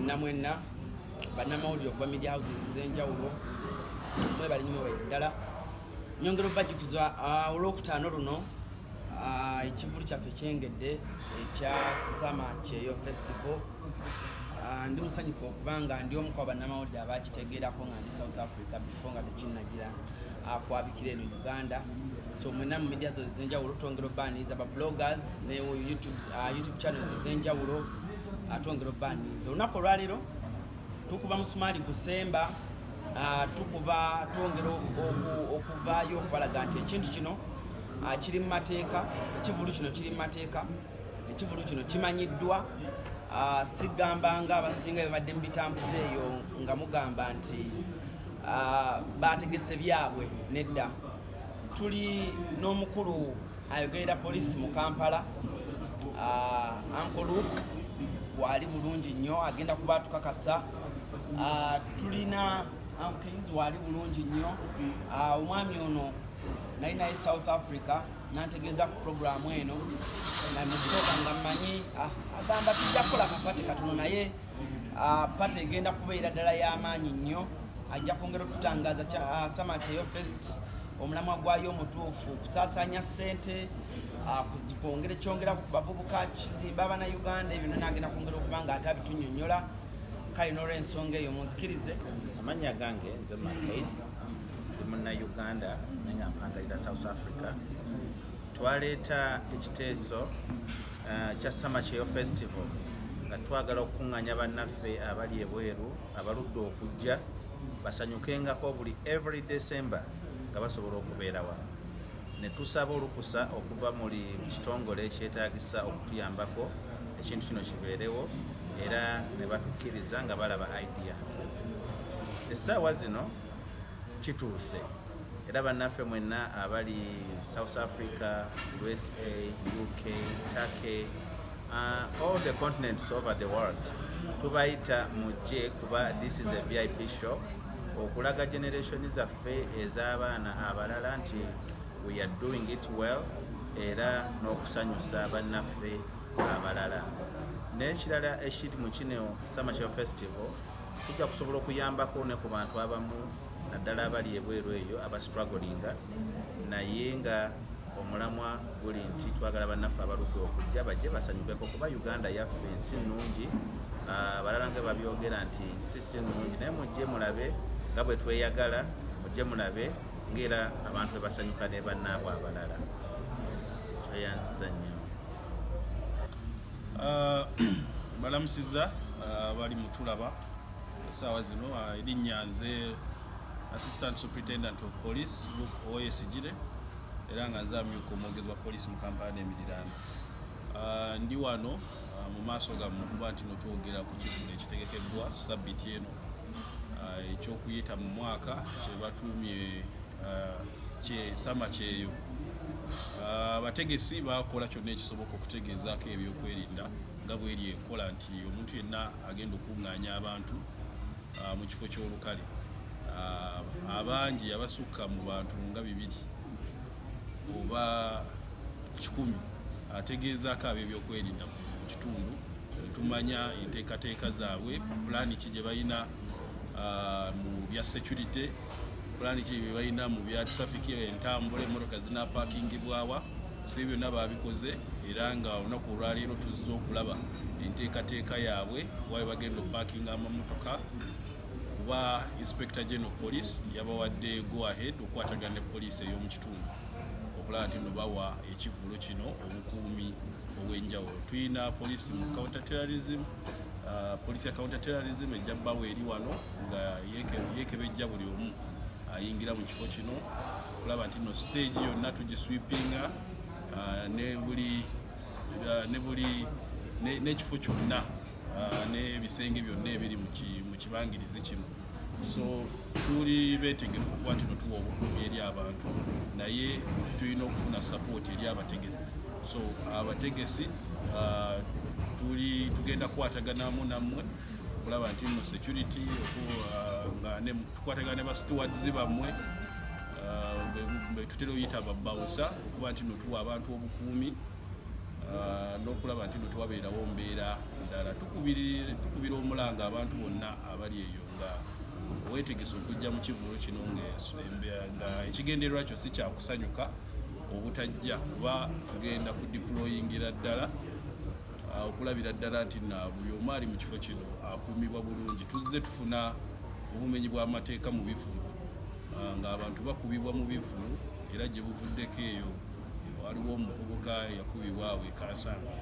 Mwenna mwenna bannamawulire okuva media houses ez'enjawulo, mwebale nnyo, mwebale ddala. Nyongera obajjukiza, olwokutaano luno, ekivulu kyaffe kyengedde ekya Summer Kyeyo Festival. Ndi musanyufu okuba nga ndi omu ku bannamawulire abakitegeerako nga ndi South Africa before nga tekinnagira kwabikira eno Uganda. So mwenna mu media ez'enjawulo twongera obaaniriza, ba bloggers ne YouTube channels ez'enjawulo, twongera obaaniriza. Olunaku olwaleero tukuba musumaali gusemba, tukuba twongera okuvaayo okubalaga nti ekintu kino kiri mu mateeka, ekivulu kino kiri mu mateeka, ekivulu kino kimanyiddwa. Sigamba nga abasinga bebadde mu bitambuza eyo nga mugamba nti bategese byabwe. Nedda, tuli n'omukulu ayogerera poliisi mu Kampala, Uncle Luke, waali bulungi nnyo, agenda kuba atukakasa. Tulina Uncle waali bulungi nnyo. Omwami ono nali naye South Africa, nantegeeza ku programu eno namusooka nga mmanyi, agamba tujja kukola ka party katono, naye party egenda kubeera ddala y'amaanyi nnyo. Ajja kwongera okututangaza Summer Kyeyo Fest, omulamwa gwayo omutuufu, kusaasaanya ssente, kwongera kyongerako ku bavubuka, kizimba abannayuganda. Ebyo byonna agenda kwongera okuba nga ate abitunyonnyola. Kale n'olwensonga eyo munzikirize. Amannya gange nze Makais, ndi Munnayuganda naye nga mpangalira South Africa. Twaleeta ekiteeso kya Summer Kyeyo Festival nga twagala okukuŋŋaanya bannaffe abali ebweru abaludde okujja basanyukengako buli every December nga basobola okubeera wano, ne tusaba olukusa okuva muli kitongole ekyetaagisa okutuyambako ekintu kino kibeerewo, era ne batukkiriza nga balaba idea ntuufu. Essaawa zino kituuse, era bannaffe mwenna abali South Africa, USA, UK, Turkey, all the continents over the world, tubayita mujje kuba this is a VIP show okulaga generation zaffe ez'abaana abalala nti we are doing it well, era n'okusanyusa bannaffe abalala. N'ekirala ekiri mu kino Summer Kyeyo Festival, tujja kusobola okuyambako ne ku bantu abamu, naddala abali ebweru eyo abastrugglinga, naye nga omulamwa guli nti twagala bannaffe abaludde okujja bajje basanyukeko, kuba Uganda yaffe ensi nnungi. Abalala nga babyogera nti si nnungi, naye mujje mulabe nga bwe tweyagala, mujje mulabe ngaera abantu bwe basanyuka ne bannaabwe abalala. Tweyanziza nnyo. Balamusiza abali mutulaba essaawa zino. Erinnya nze Assistant Superintendent of Police Luke Owoyesigyire, era nga nze amyuka omwogezi wa poliisi mu Kampala n'emiriraano. Ndi wano mu maaso gammwe okuba nti no twogera ku kivvulu ekitegekeddwa sabbiiti eno, ekyokuyita mu mwaka kyebatuumye kye Summer Kyeyo. Abategesi bakola kyonna ekisoboka okutegeezaako ebyokwerinda nga bweri enkola nti omuntu yenna agenda okukuŋŋaanya abantu mu kifo ky'olukale, abangi abasukka mu bantu nga 200 oba 100, ategeezaako ab'ebyokwerinda ku kitundu tumanya enteekateeka zaabwe, pulaani ki gye balina mu bya security, pulaani ki bye balina mu bya traffic, entambula, emmotoka zinapakingibwawa. So ebyo byonna babikoze, era nga olunaku olwaleero tuzze okulaba enteekateeka yaabwe wabe bagenda okupakinga amamotoka, kuba Inspector General Police yabawadde go ahead okukwatagana ne poliisi ey'omu kitundu okulaba nti no bawa ekivvulo kino obukuumi obw'enjawulo. Tulina poliisi mu counter terrorism, poliisi ya counter terrorism ejja bbawo eri wano nga yeekebejja buli omu ayingira mu kifo kino okulaba nti no stage yonna tugisweepinga, ne buli n'ekifo kyonna, n'ebisenge byonna ebiri mu kibangirizi kino. So tuli beetegefu okuba nti no tuwa obukuumi eri abantu, naye tulina okufuna support eri abategesi. So abategesi, tuli tugenda kukwataganamu nammwe okulaba nti nno security nga tukwatagana ne ba stewards bammwe, be tutera oyita ba bouncer, okuba nti no tuwa abantu obukuumi. N'okulaba nti no tewabeerawo mbeera ndala. Tukubira omulanga abantu bonna abali eyo nga weetegese okujja mu kivvulu kino nga ekigendererwa kyo si kyakusanyuka, obutajja, kuba tugenda ku deployingira ddala okulabira ddala nti na buli omu ali mu kifo kino akuumibwa bulungi. Tuzze tufuna obumenyi bw'amateeka mu bivvulu, ng'abantu bakubibwa mu bivvulu, era gye buvuddeko eyo waliwo omuvubuka yakubibwa awo e Kansanga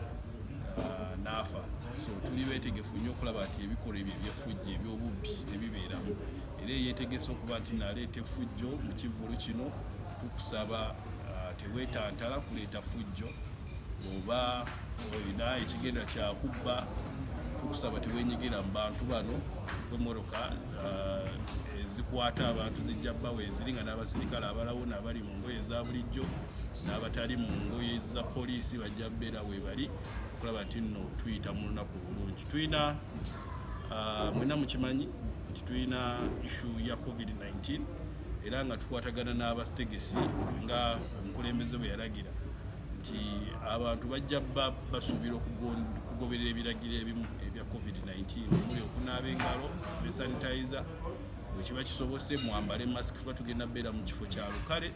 n'afa. So tuli beetegefu nnyo okulaba nti ebikolwa ebyo ebyeffujjo, ebyobubbi tebibeeramu, era eyeetegese okuba nti naleeta effujjo mu kivvulu kino, tukusaba teweetantala kuleeta fujjo. Oba olina ekigenda kyakubba, tukusaba tewenyigira mu bantu bano. Emmotoka ezikwata abantu zijja bbawo eziri, nga n'abasirikale abalawuna abali mu ngoye eza bulijjo n'abatali mu ngoye za poliisi bajja bbeera we bali okulaba nti nno tuyita mu lunaku bulungi. Tulina mwenna mukimanyi nti tulina issue ya COVID-19, era nga tukwatagana n'abategesi nga omukulembeze bwe yalagira nti abantu bajja basuubira okugoberera ebiragiro ebimu ebya COVID-19, omuli okunaaba engalo ne sanitizer, bwe kiba kisobose mwambale mask. Tuba tugenda beera mu kifo kya lukale,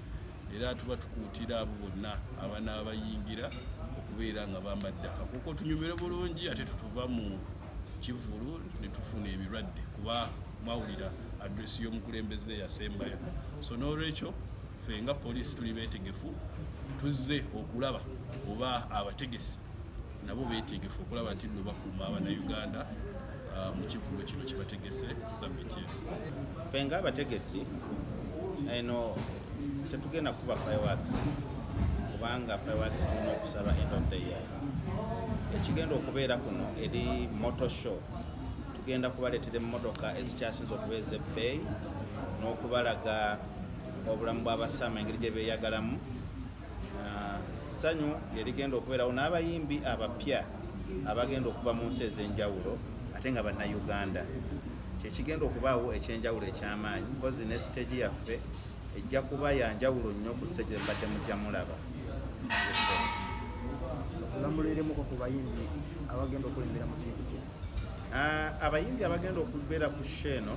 era tuba tukuutira abo bonna abanaaba bayingira okubeera nga bambadde akakuuko, tunyumire bulungi, ate tutuva mu kivvulu ne tufuna ebirwadde, kuba mwawulira address y'omukulembeze yasembayo. So n'olwekyo ffe nga poliisi tuli beetegefu, tuzze okulaba oba abategesi nabo beetegefu okulaba nti nno bakuuma Abannayuganda mu kivvulu kino kibategese summit eno. Ffe ng'abategesi eno tetugenda kuba fireworks, kubanga fireworks tulina okusaba end of the year. Ekigenda okubeera kuno eri motor show. Tugenda kubaleetera emmotoka ezikyasinze okuba ez'ebbeeyi n'okubalaga obulamu bw'abasama, engeri gye beeyagalamu. Ssanyu yerigenda okubeerawo n'abayimbi abapya abagenda okuva mu nsi ez'enjawulo ate nga Bannayuganda. Kyekigenda okubaawo ekyenjawulo ekyamaanyi. Mpozi ne stage yaffe ejja kuba yanjawulo nnyo ku stage embadde mujja mulaba. Olambuliremukko ku bayimbi abagenda okulembera mu kintu kino. Abayimbi abagenda okubeera ku show eno,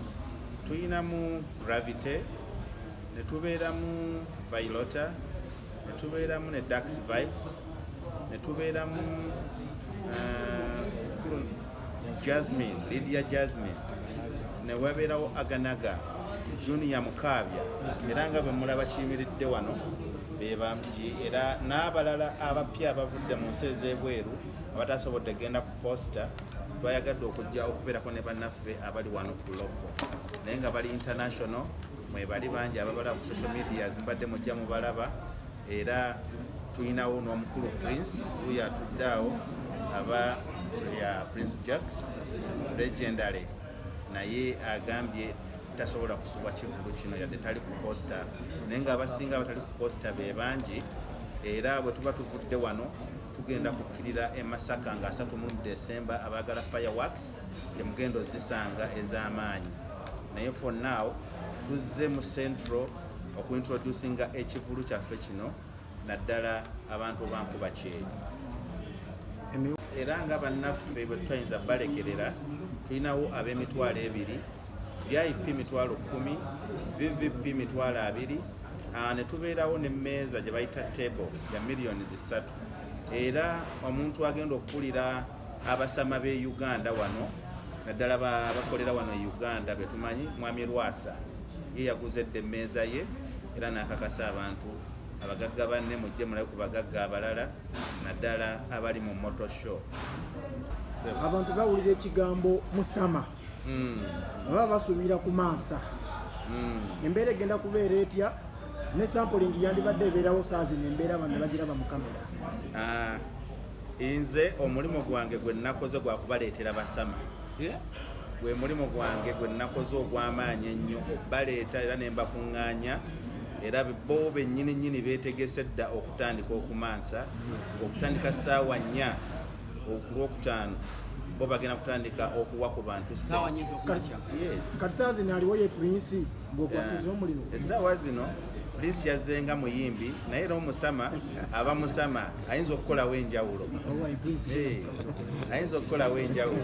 tuyinamu Gravity, ne tubeeramu Vyroota, ne tubeeramu ne Dax Vibez, ne tubeeramu Jasmine, Lydia Jasmine, ne wabeerawo Aganaga Junior Mukaabya, era nga bwe mulaba kiyimiridde wano be bangi, era n'abalala abapya abavudde mu nsi ez'ebweru abatasobodde genda ku poster. Twayagadde okujja okubeerako ne bannaffe abali wano ku local naye nga bali international. Mwebali bangi ababalaba ku social medias, mbadde mujja mubalaba. Era tulinawo n'omukulu Prince wuyo atudde awo, aba ya Prince Jacks legendary, naye agambye tasobola kusubwa kivulu kino yadde tali ku poster, naye nga abasinga abatali ku poster be bangi. Era bwe tuba tuvudde wano, tugenda kukkirira e Masaka nga 31 Desemba. Abaagala fireworks temugenda ozisanga ez'amaanyi, naye for now tuzze mu Central okuintroducinga ekivulu kyaffe kino, naddala abantu bankuba kyeyo. Era nga bannaffe bwe tutayinza balekerera, tulinawo ab'emitwalo 2, VIP 10,000, VVP 20,000, ne tubeerawo n'emmeeza gye bayita table ya miliyoni 3. Era omuntu agenda okukulira abasama b'e Uganda wano, naddala bakolera wano e Uganda betumanyi, Mwami Lwasa, ye yaguze edda emmeeza ye era n'akakasa abantu abagagga banne, mujje mulabe ku bagagga abalala, naddala abali mu motor show. Abantu bawulira ekigambo musama, baba basuubira ku mansa. Embeera egenda kubeera etya? Ne sampling yandibadde ebeerawo saa zino, embeera bano bagiraba mu kamera. Nze omulimu gwange gwe nakoze gwa kubaleetera basama. Gwe mulimu gwange gwe nakoze ogw'amaanyi ennyo, okubaleeta era ne mbakuŋŋaanya, era bo bennyini nnyini beetegese dda okutandika okumansa. Okutandika ssaawa 4 okulwokutaano, bo bagenda kutandika okuwa ku bantu Saawa ssente. 4 ez'okumakya? Yes. Kati saa zino aliwo ye Prince ng'okwasiza omuliro? Essaawa zino. Prince yazzenga muyimbi, naye era omusama aba musama, ayinza okukolawo enjawulo. Ayinza okukolawo enjawulo.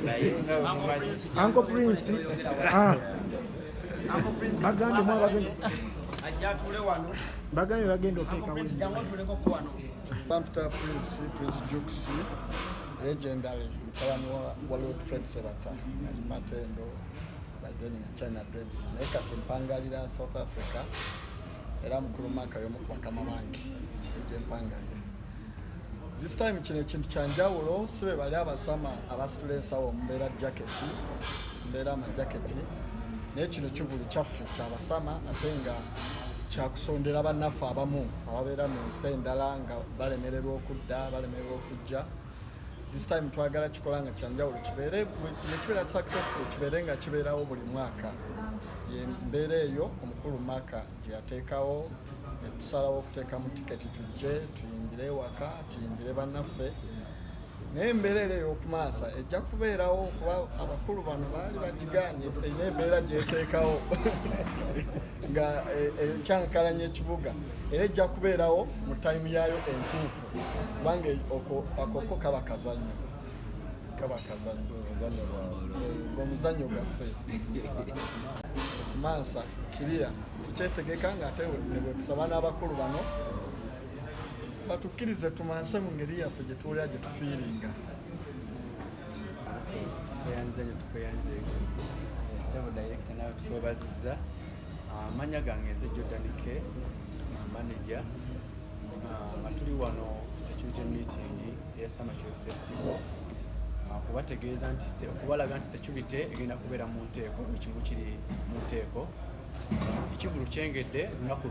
Naye nga bwemumanyi, Uncle Prince, Uncle Prince, Bagambye mwabagenda. Ajja atuule wano. Bagambye bagenda Uncle oteekawo. Prince, jangu otuuleko ku wano. Bampita Prince, Prince Jux, legendary mutabani wa Lord Fred Sebata, ali Matendo, by then nga China Dreads, naye kati mpangalira South Africa, era mukulu Maka y'omu ku bakama bange egyempangalira. This time kino ekintu kya njawulo, si be bali abasama abasitula ensawo mubeera jaketi, mubeera amajaketi, naye kino kivulu kyaffe kyabasama ate nga kyakusondera bannaffe abamu ababeera mu nsi endala nga balemererwa okudda, balemererwa okujja. This time twagala kikola nga kyanjawulo, kibeere nekibeera successful, kibeere nga kibeerawo buli mwaka. Ye mbeera eyo omukulu Maka gye yateekawo, netusalawo okuteekamu tiketi tujje tuyimbire ewaka, tuyimbire bannaffe. Naye embeera era ey'okumaasa ejja kubeerawo, kuba abakulu bano baali bagiganye, erina embeera gyeteekawo nga ekyankalanya ekibuga, era ejja kubeerawo mu tayimu yaayo entuufu, kubanga akoko kaba kazannyo, kaba kazannyo, ng'omuzannyo gwaffe okumansa kiriya tukyetegeka, ng'ate ne bwe tusaba n'abakulu bano batukkirize tumanse mu ngeri yaffe gye tuwulira, gye tufiiringa. Tukweyanze nnyo, tukweyanze, sebo director, nawe tukwebazizza. Amannya gange nze Jordan K, manager. Nga tuli wano ku security meeting eya Summer Festival, kubategeeza nti okubalaga nti security egenda kubeera mu nteeko, buli kimu kiri mu nteeko. Ekivulu kyengedde lunaku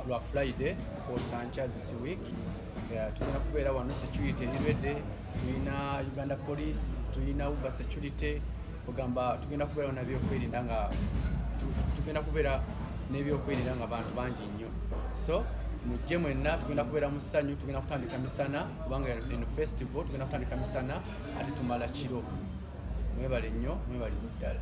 lwa Friday kwosa nkya this week. Tugenda kubeera wano, security eri ready, tulina Uganda Police, tulina Uber security, ogamba tugenda kubeera nabyokwerinda nga tugenda kubeera n'ebyokwerinda nga bantu bangi nnyo. So mujje mwenna, tugenda kubeera mu ssanyu, tugenda kutandika misana kubanga eno festival tugenda kutandika misana ate tumala kiro. Mwebale nnyo, mwebalire ddala.